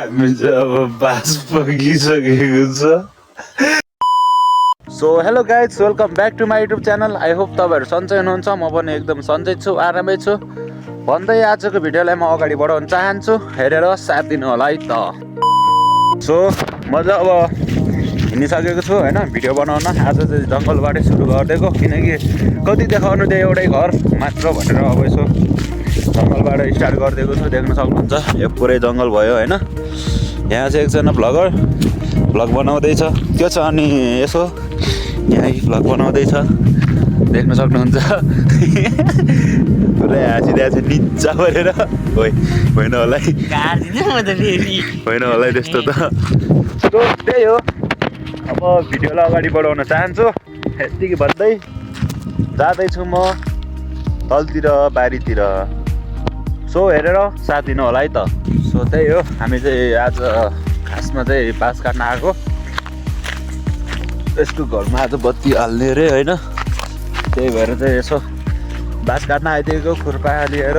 हामी चाहिँ अब बास पुगिसकेको छ। So hello guys, welcome back to my YouTube channel. I hope तपाईँहरू सन्चै हुनुहुन्छ। म पनि एकदम सन्चै छु, आरामै छु भन्दै आजको भिडियोलाई म अगाडि बढाउन चाहन्छु। हेरेर साथ दिनु होला है त। सो म चाहिँ अब हिँडिसकेको छु होइन, भिडियो बनाउन। आज चाहिँ जङ्गलबाटै सुरु गरिदिएको, किनकि कति देखाउनु त्यो एउटै घर मात्र भनेर अब यसो जङ्गलबाट स्टार्ट गरिदिएको छु। देख्न सक्नुहुन्छ यो पुरै जङ्गल भयो होइन। यहाँ चाहिँ एकजना भ्लग बनाउँदैछ, त्यो छ। अनि यसो यहाँ भ्लग बनाउँदैछ, देख्न सक्नुहुन्छ। पुरै हाँसिरहेको छ निचा परेर। होइन होला है, होइन होला है त्यस्तो त। त्यही हो, अब भिडियोलाई अगाडि बढाउन चाहन्छु यतिकै भन्दै जाँदैछु म तलतिर बारीतिर। सो हेरेर साथ दिनु होला है त। सो त्यही हो, हामी चाहिँ आज खासमा चाहिँ बाँस काट्न आएको। यसको घरमा आज बत्ती हाल्ने अरे होइन, त्यही भएर चाहिँ यसो बाँस काट्न आइदिएको खुर्पा लिएर।